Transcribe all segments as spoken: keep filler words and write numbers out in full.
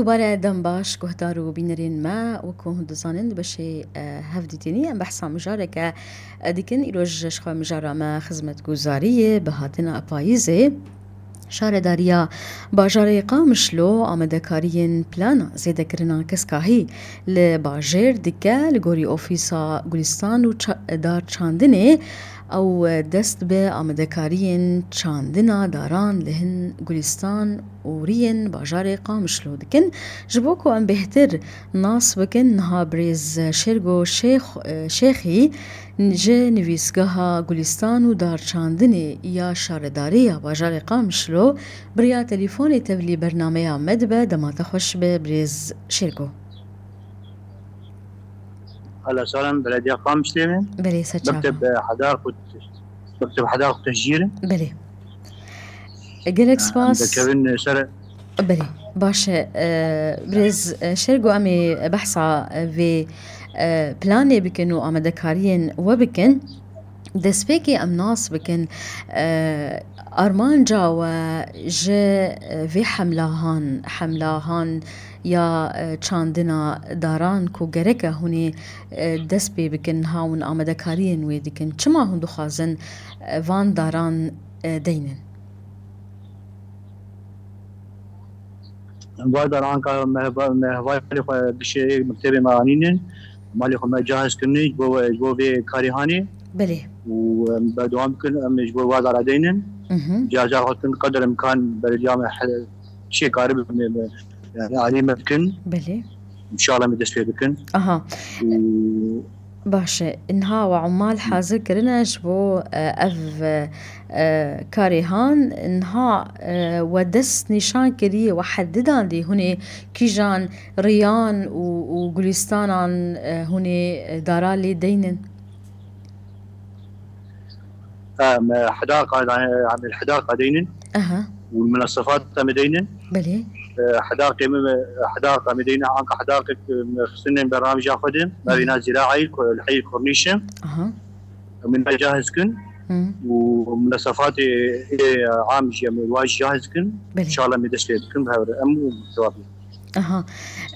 Dubare dem baş, guhdar û bînerên me, wekû hûn dizanin, di beşê, e, hevdîtinî em behsa mijareke, e, dikin. Îroj ji xwe mijara me xizmetguzariyê bi hatina payîzê. Şaredariya bajarê Qamişlo amadekariyên plana zêdekirina keskahî li bajêr dike, li gorî ofîsa Gulistan û ça-, dar çandinê. Ew dest bi amadekariyên çandina daran li hin gulistan û riyên bajarê Qamişlo dikin. Ji bo ku em bêhtir nas bikin, niha birêz Şêrgo Şêx-, Şêxî ji Nivîsgeha Gulistan û Darçandinê ya Şaredarî ya bajarê Qamişlo bi riya telîfonê tevlî bernameya me dibe. Dema te xweş be birêz Şêrgo. Ahlan sahlan, belediya Qamişlê me. Belê, ser çava. Mekteb, e, hedaq û, mekteb hedaq û teşcîr. Belê. E, gelek spas. Em dikevin ser. Belê, baş e, e, birêz, e, Şêrgo, em ê behsa, e, vê, e, planê bikin û amadekariyên we bikin. Destpêkê em nas bikin, e, armanca we ji, e, vê hemlahan, hemlahan ya, e, çandina daran ku gereke hûn ê, e, dest pê bikin, niha hûn amadekariyên wê dikin. Çima hûn dixwazin, e, van daran, e, deynin? Vardar anka me heva-, me hevalê xwe gişê mektebê me anînin. Malê xwe me cahiz kirine ji bo, ji bo vê karê hanê. Belê. Û em berdewam bikin, em ji bo vardar edeynin. Mhm. Caca xwe dikin qeder imkan belediya me he-, çê karibe me, me, yani alî me bikin. Belê. Înşallah me dest pê bikin. Aha. Û Baş e, niha we umal hazir kirine ji bo, e, ev, e, karê han, niha, e, we dest nîşan kiriye, we hedidandî hûn ê kîjan riyan û, û gulistanan, e, hûn ê dara lê deynin? Em, e, hedaqa, em, hedaqa deynin. Aha. Û minasefat em deynin. Belê. E, hedaqê min, e, hedaqa em deynin, anka hedaqek, e, xistinin bernamêja xwe de. Belê. Mevîna zîraeyî, ko-, li heyî kornîşe. Aha. Em ê cahiz kin. Hı. Û munesefatê ê am jî em ê waj cahiz kin. Belê. Înşallah em ê dest pê bikin, bi hev re em û cevabê. Aha.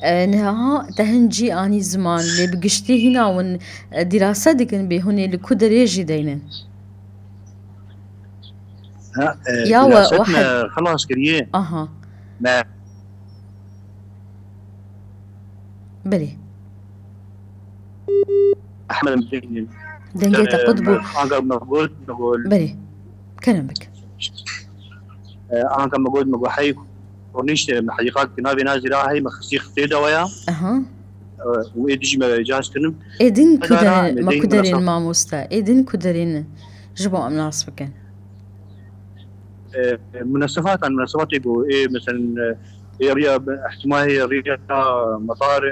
E, niha te hin cî anî ziman, lê bi giştî hîna hûn, e, dîrase dikin bê hûn ê li ku derê jî deynin? Ha, e, ya we, dîraset we me hed- xilas kiriye. Aha. Me Belê. Ehmed Mdînî. Dengê te qut bû. Anka me got, me got. Belê. Kerem bik. E, anka me got, me got hey, kornîş, e, me heyîqat ki navê nazî ra hey, me xizî xizê de waya. Aha. E, û ê dijî me caz kirim. Ê din kuderên, me kuderên mamoste. Ê din kuderên ji bo em nas bikin. E, munasefatan, munasefatê ku ê, mesela, e, ê riya, ihtimalê riya metar,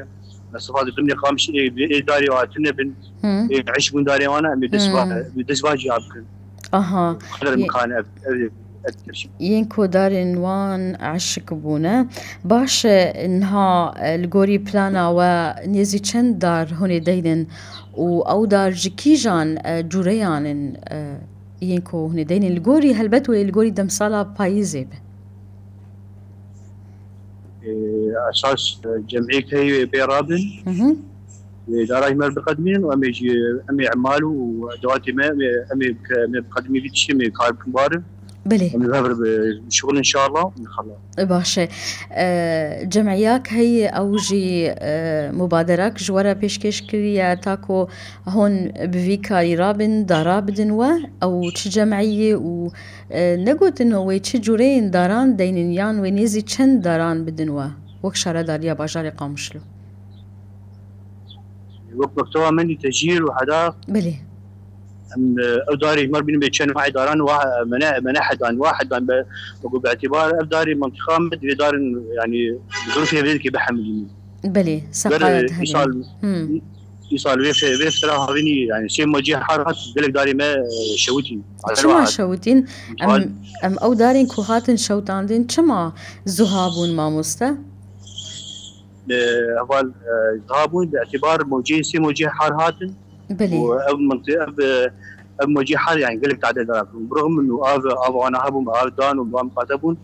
munasefatê dimê Qamişlê, ê, ê darê hatine bin, Hı. Ê eşq bûn darê wana, em ê dest va-, Hmm. em ê dest vacî bikin. Aha. Qeder Ye- imkan ev, ev, ev, ev Yên ku darên wan eşq bûne. Baş e, niha, e, li gorî plana we nêzî çend dar hûn ê deynin û ew dar ji kîjan, e, cûreyan in, e, yên ku hûn ê deynin? Li gorî, helbet wê li gorî demsala payîzê be. Ê, esas, e, cemiyek heye wê pê rabin. Hı hı. Wê daraj me biqedimînin û em ê jî, em ê emal û dewatê me, em ê, em ê, em ê biqedimî vî tiştê, em ê kar bikin barin. Belê. Em ê bi hev re bi şixul inşallah, inşallah. Baş e. E, cemiyek heye, ew jî, e, mubaderak ji we re pêşkêş kiriye, ta ku hûn bi vî karî rabin, dara bidin we, ew çi cemiyê û, e, negotin wê çi cûreyên daran deynin yan wê nêzî çend daran bidin we, wek şaredariya bajarê Qamişlo? Wek mekteba me nî tecîr û heda. Belê. Em, e, ew darê ji me re bînin bê çend wahê daran, wa, me ne, me nehedan, wahedan be, wekû bi îtîbar ev darê mentiqa me divê darin, yanî, bi zirûfê vê dikê bihemilînin. Belê, Ber, seqaya e, dihemilînin. Îsal, Hmm. îsal vê fe-, vê fira havînî, yanî, sê mocê har hat, gelek darê me, e, şewitîn. Çima şewitîn? Em, em ew darên ku hatin şewitandin, çima zuha bûn, mamoste? E, heval, e, zuha bûn, bi îtîbar mocê, sê mocê har hatin. Belê. Û ev mintiqe, ev, ev mocî hal, yani, gelek tade dara bûn. Bi rixm min û av, av wana hebûn, av dan û wan qate bûn.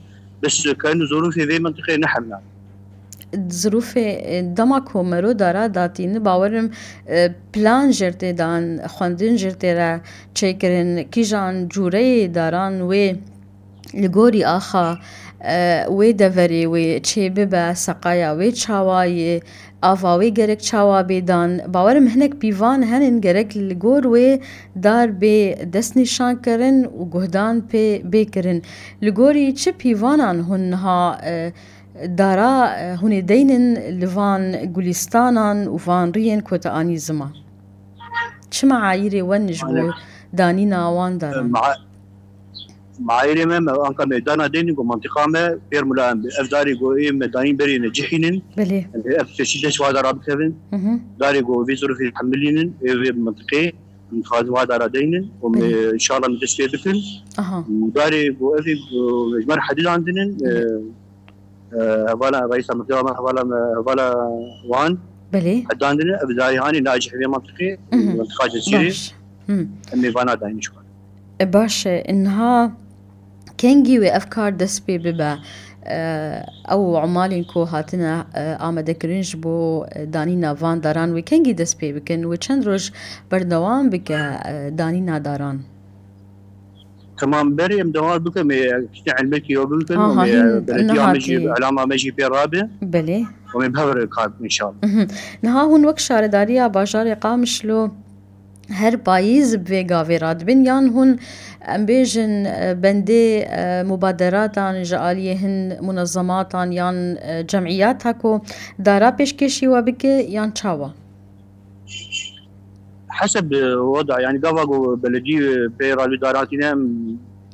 Bes ken û zorûfê vê mintiqê nehemlan. Zirûfê, e, dema ku mero dara datîn, bawerim, e, plan jêr tê dan, xwendin jêr tê re çêkirin, kîjan cûreyê daran wê li gorî axa, e, wê deverê wê çê bibe, seqaya wê çawa ye, ava wê gerek çawa bê dan. Bawerim hinek pîvan henin gerek li gor wê dar bê destnîşankirin û guhdan pê bê kirin. Li gorî çi pîvanan hûn niha, e, dara, e, hûn ê deynin li van gulîstanan û van riyên ku te anî ziman? Çi meayîrê we ne ji bo Maalesef. danîna wan daran? Ma-, meayîrê me, me anka me dana deynin ku mantiqa me pêr mulayan be. Ev darê ku ê me danîn berê ne cihînin. Belê. Ev seçî deş wada rabikevin. Hı hı. Darê ku vê zirûfê hemilînin, ê vê mantiqê. Em dixwazin wa dara deynin û me Belê. înşallah me dest pê bikin. Aha. Û darê ku ev ê ku ji me re hedî dandinin, Belê. e, e, hevala reîsa mexteba me, hevala me, hevala wan Belê. hedandine, ev darê hanê nacih vê mantiqê, Mhm. mantiqa Cezîrê, Baş. Hmm. em ê vana dayîn ji xwe. E, baş e, niha kengî wê ev kar dest pê bibe? E, ew emalên ku hatine, e, amadekirin ji bo, e, danîna van daran wê kengî dest pê bikin? Wê çend roj berdewam bike, e, danîna daran? Temam berê em dewam bikin, ê kiştî elmekî yo bikin, Aha, ê hîn belediya me jî, nihatî. Elama me jî pê rabe. Belê. Û em ê bi hev re kar bikin inşallah. Mhm. Niha hûn wek şaredariya bajarê Qamişlo her payîz bi vê gavê radibin, yan hûn, em bêjin, e, bendê, e, mubaderatan ji aliyê hin munezematan yan, e, cemiyata ku dara pêşkêşî we bike, yan çawa? Heseb, e, weda, yani gava ku beledî, e, pê radî daratîne em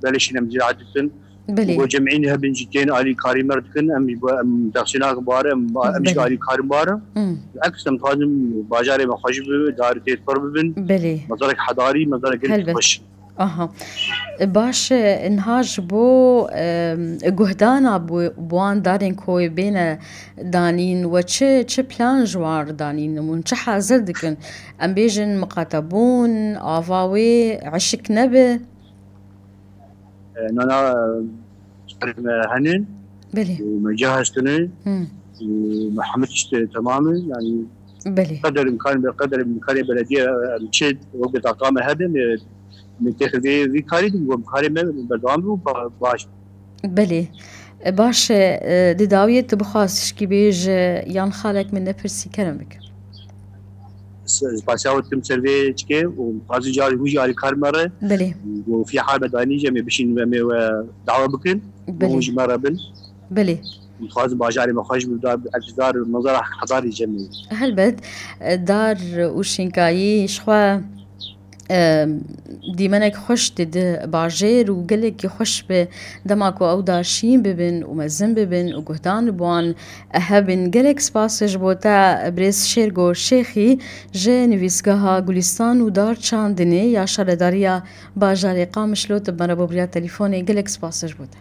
beleşîne em zîrat dikin. Belê. Ku cemîn hebin jî tên alî karî me dikin, em jî bo, em dexsînak bare, em, em jî Belê. alî karî bare. Hmm. Bileks em dixwazin bajarê me xweş bibe, darê tê pir bibin. Belê. Mezarek hedarî, mezarek gelek Helbet. xweş. Aha. Baş e, niha ji bo, e, guhdana bo, bo wan darên ku wê bêne danîn, we çi, çi plan ji wan re danîn, hûn çi hazir dikin? Em bêjin miqatebûn, ava wê eşik nebe? E, nana, e, me henin. Belê. Û me cihaz tune. Hmm. Û me hemî tişt temam e. Yani Belê. qeder imkan be, qeder imkanê belediye, em çi wek taqa me hebe, me, me têxe vê, vî karî din, ku karê me berdewam bû, ba-, baş. Belê. E, baş e, e, di dawiyê tu bixwaz tişkî bêje, yan xalek min nepirsî kerem bike. S-, spasiya we dikim ser vê çikê û dixwazin carî hûn jî alîkar me re. Belê. Û fiya hal me danî jî em ê bişînin em ê we dawa bikin. Belê. Hûn ji me re bin. Belê. Dixwazin bajarê me xweş bi dar, ev dar, mezara hedarî cemê. Helbet, e, dar û şînkayî ji xwe, e, dîmenek xweş dide bajêr û gelekî xweş bi dema ku ew dar şîn bibin û mezin bibin û guhdan bi wan hebin. Gelek spas ji bo te, birêz Şêrgo Şêxî ji nivîsgeha Gulîstan û Dar Çandinê ya Şaredariya Bajarê Qamişlo, tu bi me re bû bi riya telîfonê. Gelek spas ji bo te.